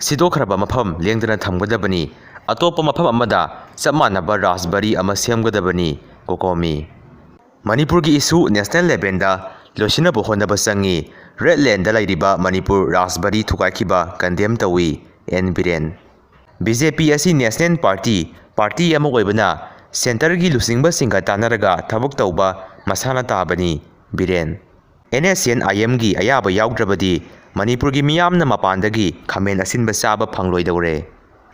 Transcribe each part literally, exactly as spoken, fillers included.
ꯁꯤꯗꯣꯛꯈ꯭ꯔꯕ ꯃꯐꯝ ꯂꯦꯡꯗꯅ ꯊꯝꯒꯗꯕꯅꯤ꯫ ꯑꯇꯣꯞꯄ ꯃꯐꯝ ꯑꯃꯗ ꯆꯞ ꯃꯥꯟꯅꯕ ꯔꯥꯖꯕꯥꯔꯤ ꯑꯃ ꯁꯦꯝꯒꯗꯕꯅꯤ꯫ ꯀꯣꯀꯣꯃꯤ꯫ ꯃꯅꯤꯄꯨꯔꯒꯤ ꯏꯁꯨ ꯅꯦꯁꯅꯦꯜ ꯂꯦꯚꯦꯜꯗ ꯂꯣꯏꯁꯤꯟꯅꯕ ꯍꯣꯠꯅꯕ ꯆꯪꯏ꯫ ꯔꯦꯗ ꯂꯦꯟꯗ ꯂꯩꯔꯤꯕ ꯃꯅꯤꯄꯨꯔ ꯔꯥꯖꯕꯥꯔꯤ ꯊꯨꯒꯥꯏꯈꯤꯕ ꯀꯟꯗꯦꯝ ꯇꯧꯏ꯫ ꯑꯦꯟ ꯕꯤꯔꯦꯟ꯫ ꯕꯤ ꯖꯦ ꯄꯤ ꯑꯁꯤ ꯅꯦꯁꯅꯦꯜ ꯄꯥꯔꯇꯤ, ꯄꯥꯔꯇꯤ ꯑꯃ ꯑꯣꯏꯕꯅ ꯁꯦꯟꯇꯔꯒꯤ ꯂꯨꯆꯤꯡꯕꯁꯤꯡꯒ ꯇꯥꯟꯅꯔꯒ ꯊꯕꯛ ꯇꯧꯕ ꯃꯁꯥꯅ ꯇꯥꯕꯅꯤ꯫ Biren. And S C and ꯑꯥꯏ ꯑꯦꯝꯒꯤ ꯑꯌꯥꯕ ꯌꯥꯎꯗ꯭ꯔꯕꯗꯤ ꯃꯅꯤꯄꯨꯔꯒꯤ ꯃꯤꯌꯥꯝꯅ ꯃꯄꯥꯟꯗꯒꯤ ꯈꯥꯃꯦꯟ ꯑꯁꯤꯟꯕ ꯆꯥꯕ ꯐꯪꯂꯣꯏꯗꯧꯔꯦ꯫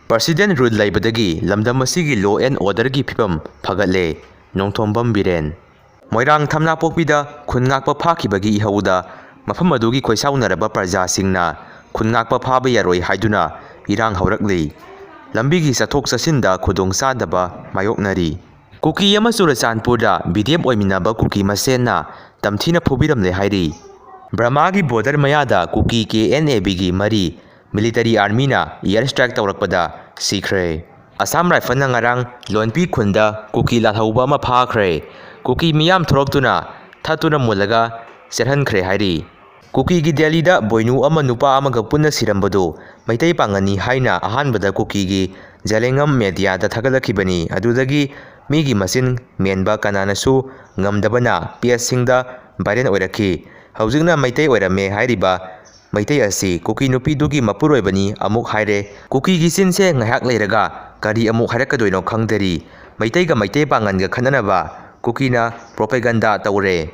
ꯄ꯭ꯔꯁꯤꯗꯦꯟ ꯔꯨꯜ ꯂꯩꯕꯗꯒꯤ ꯂꯝꯗꯝ ꯑꯁꯤꯒꯤ ꯂꯣ ꯑꯦꯟ ꯑꯣꯔꯗꯔꯒꯤ ꯐꯤꯕꯝ ꯐꯒꯠꯂꯦ꯫ ꯅꯣꯡꯊꯣꯝꯕꯝ ꯕꯤꯔꯦꯟ꯫ ꯃꯣꯏꯔꯥꯡ ꯊꯝꯅꯥꯄꯣꯛꯄꯤꯗ ꯈꯨꯟ ꯉꯥꯛꯄ ꯐꯥꯈꯤꯕꯒꯤ ꯏꯍꯧꯗ ꯃꯐꯝ ꯑꯗꯨꯒꯤ ꯈꯣꯏꯁꯥꯎꯅꯔꯕ ꯄ꯭ꯔꯖꯥꯁꯤꯡꯅ ꯈꯨꯟ ꯉꯥꯛꯄ ꯐꯥꯕ ꯌꯥꯔꯣꯏ ꯍꯥꯏꯗꯨꯅ ꯏꯔꯥꯡ ꯍꯧꯔꯛꯂꯤ꯫ ꯂꯝꯕꯤꯒꯤ ꯆꯠꯊꯣꯛ ꯆꯠꯁꯤꯟꯗ ꯈꯨꯗꯣꯡꯆꯥꯗꯕ ꯃꯥꯌꯣꯛꯅꯔꯤ꯫ ꯀꯨꯀꯤ ꯑꯃ ꯆꯨꯔꯆꯥꯟꯄꯨꯔꯗ ꯕꯤ ꯗꯤ ꯑꯦꯐ ꯑꯣꯏꯃꯤꯟꯅꯕ ꯀꯨꯀꯤ ꯃꯁꯦꯟꯅ ꯇꯝꯊꯤꯅ ꯐꯨꯕꯤꯔꯝꯂꯦ ꯍꯥꯏꯔꯤ꯫ ꯕ꯭ꯔꯃꯥꯒꯤ ꯕꯣꯔꯗꯔ ꯃꯌꯥꯗ ꯀꯨꯀꯤ ꯀꯦ ꯑꯦꯟ ꯑꯦ ꯕꯤꯒꯤ ꯃꯔꯤ ꯃꯤꯂꯤꯇꯔꯤ ꯑꯥꯔꯃꯤꯅ ꯏꯌꯔ ꯁ꯭ꯇ꯭ꯔꯥꯏꯛ ꯇꯧꯔꯛꯄꯗ ꯁꯤꯈ꯭ꯔꯦ꯫ ꯑꯁꯥꯝ ꯔꯥꯏꯐꯜꯅ ꯉꯔꯥꯡ ꯂꯣꯟꯄꯤ ꯈꯨꯟꯗ ꯀꯨꯀꯤ ꯂꯥꯜꯍꯧꯕ ꯑꯃ ꯐꯥꯈ꯭ꯔꯦ꯫ ꯀꯨꯀꯤ ꯃꯤꯌꯥꯝ ꯊꯣꯔꯛꯇꯨꯅ ꯊꯠꯇꯨꯅ ꯃꯨꯜꯂꯒ ꯆꯦꯜꯍꯟꯈ꯭ꯔꯦ ꯍꯥꯏꯔꯤ꯫ ꯀꯨꯀꯤꯒꯤ ꯗꯦꯜꯂꯤꯗ ꯕꯣꯏꯅꯨ ꯑꯃ ꯅꯨꯄꯥ ꯑꯃꯒ ꯄꯨꯟꯅ ꯁꯤꯔꯝꯕꯗꯨ ꯃꯩꯇꯩ ꯄꯥꯡꯒꯜꯅꯤ ꯍꯥꯏꯅ ꯑꯍꯥꯟꯕꯗ ꯀꯨꯀꯤꯒꯤ ꯖꯦꯂꯦꯡꯉꯝ ꯃꯦꯗꯤꯌꯥꯗ ꯊꯥꯒꯠꯂꯛꯈꯤꯕꯅꯤ꯫ ꯑꯗꯨꯗꯒꯤ ꯃꯤꯒꯤ ꯃꯆꯤꯟ ꯃꯦꯟꯕ ꯀꯅꯥꯅꯁꯨ ꯉꯝꯗꯕꯅ ꯄꯦꯖꯁꯤꯡꯗ ꯚꯥꯏꯔꯦꯜ ꯑꯣꯏꯔꯛꯈꯤ꯫ ꯍꯧꯖꯤꯛꯅ ꯃꯩꯇꯩ ꯑꯣꯏꯔꯝꯃꯦ ꯍꯥꯏꯔꯤꯕ ꯃꯩꯇꯩ ꯑꯁꯤ ꯀꯨꯀꯤ ꯅꯨꯄꯤꯗꯨꯒꯤ ꯃꯄꯨꯔꯣꯏꯕꯅꯤ ꯑꯃꯨꯛ ꯍꯥꯏꯔꯦ꯫ ꯀꯨꯀꯤꯒꯤ ꯆꯤꯟꯁꯦ ꯉꯥꯏꯍꯥꯛ ꯂꯩꯔꯒ ꯀꯔꯤ ꯑꯃꯨꯛ ꯍꯥꯏꯔꯛꯀꯗꯣꯏꯅꯣ ꯈꯪꯗꯔꯤ꯫ ꯃꯩꯇꯩꯒ ꯃꯩꯇꯩ ꯄꯥꯡꯒꯟꯒ ꯈꯠꯅꯅꯕ ꯀꯨꯀꯤꯅ ꯄ꯭ꯔꯣꯄꯦꯒꯟꯗꯥ ꯇꯧꯔꯦ꯫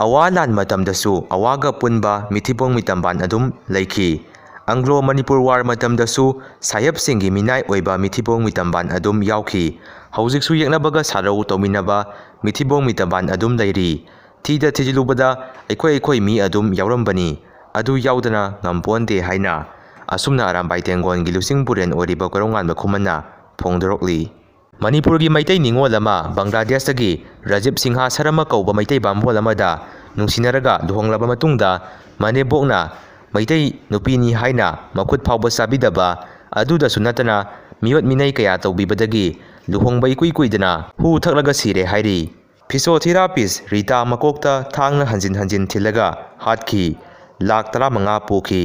ꯑꯋꯥ ꯂꯥꯟ ꯃꯇꯝꯗꯁꯨ ꯑꯋꯥꯒ ꯄꯨꯟꯕ ꯃꯤꯊꯤꯕꯣꯡ ꯃꯤꯇꯝꯕꯥꯟ ꯑꯗꯨꯝ ꯂꯩꯈꯤ꯫ ꯑꯪꯒ꯭ꯂꯣ ꯃꯅꯤꯄꯨꯔ ꯋꯥꯔ ꯃꯇꯝꯗꯁꯨ ꯁꯥꯍꯦꯕꯁꯤꯡꯒꯤ ꯃꯤꯅꯥꯏ ꯑꯣꯏꯕ ꯃꯤꯊꯤꯕꯣꯡ ꯃꯤꯇꯝꯕꯥꯟ ꯑꯗꯨꯝ ꯌꯥꯎꯈꯤ꯫ ꯍꯧꯖꯤꯛꯁꯨ ꯌꯦꯛꯅꯕꯒ ꯁꯥꯔꯧ ꯇꯧꯃꯤꯟꯅꯕ ꯃꯤꯊꯤꯕꯣꯡ ꯃꯤꯇꯝꯕꯥꯟ ꯑꯗꯨꯝ ꯂꯩꯔꯤ꯫ ꯊꯤꯗ ꯊꯤꯖꯤꯜꯂꯨꯕꯗ ꯑꯩꯈꯣꯏ ꯑꯩꯈꯣꯏ ꯃꯤ ꯑꯗꯨꯝ ꯌꯥꯎꯔꯝꯕꯅꯤ꯫ ꯑꯗꯨ ꯌꯥꯎꯗꯅ ꯉꯝꯄꯣꯟꯇꯦ ꯍꯥꯏꯅ ꯑꯁꯨꯝꯅ ꯑꯔꯥꯝꯕꯥꯏ ꯇꯦꯡꯒꯣꯟꯒꯤ ꯂꯨꯆꯤꯡ ꯄꯨꯔꯦꯟ ꯑꯣꯏꯔꯤꯕ ꯀꯣꯏꯔꯣꯡꯉꯥꯟꯕ ꯈꯨꯃꯟꯅ ꯐꯣꯡꯗꯣꯔꯛꯂꯤ꯫ ꯃꯅꯤꯄꯨꯔꯒꯤ ꯃꯩꯇꯩ ꯅꯤꯉꯣꯜ ꯑꯃ ꯕꯪꯒ꯭ꯂꯥꯗꯦꯁꯇꯒꯤ ꯔꯥꯖꯤꯕ ꯁꯤꯡꯍꯥ ꯁꯔꯃ ꯀꯧꯕ ꯃꯩꯇꯩ ꯕꯥꯃꯣꯟ ꯑꯃꯗ ꯅꯨꯡꯁꯤꯅꯔꯒ ꯂꯨꯍꯣꯡꯂꯕ ꯃꯇꯨꯡꯗ ꯃꯅꯦꯕꯣꯛꯅ ꯃꯩꯇꯩ ꯅꯨꯄꯤꯅꯤ ꯍꯥꯏꯅ ꯃꯈꯨꯠ ꯐꯥꯎꯕ ꯆꯥꯕꯤꯗꯕ ꯑꯗꯨꯗꯁꯨ ꯅꯠꯇꯅ ꯃꯤꯑꯣꯠ ꯃꯤꯅꯩ ꯀꯌꯥ ꯇꯧꯕꯤꯕꯗꯒꯤ ꯂꯨꯍꯣꯡꯕ ꯏꯀꯨꯏ ꯀꯨꯏꯗꯅ ꯍꯨ ꯊꯛꯂꯒ ꯁꯤꯔꯦ ꯍꯥꯏꯔꯤ꯫ ꯐꯤꯁꯣꯊꯦꯔꯥꯄꯤꯁ ꯔꯤꯇꯥ ꯃꯀꯣꯛꯇ ꯊꯥꯡꯅ ꯍꯟꯖꯤꯟ ꯍꯟꯖꯤꯟ ꯊꯤꯜꯂꯒ ꯍꯥꯠꯈꯤ꯫ ꯂꯥꯈ ꯇꯔꯥꯃꯉꯥ ꯄꯨꯈꯤ꯫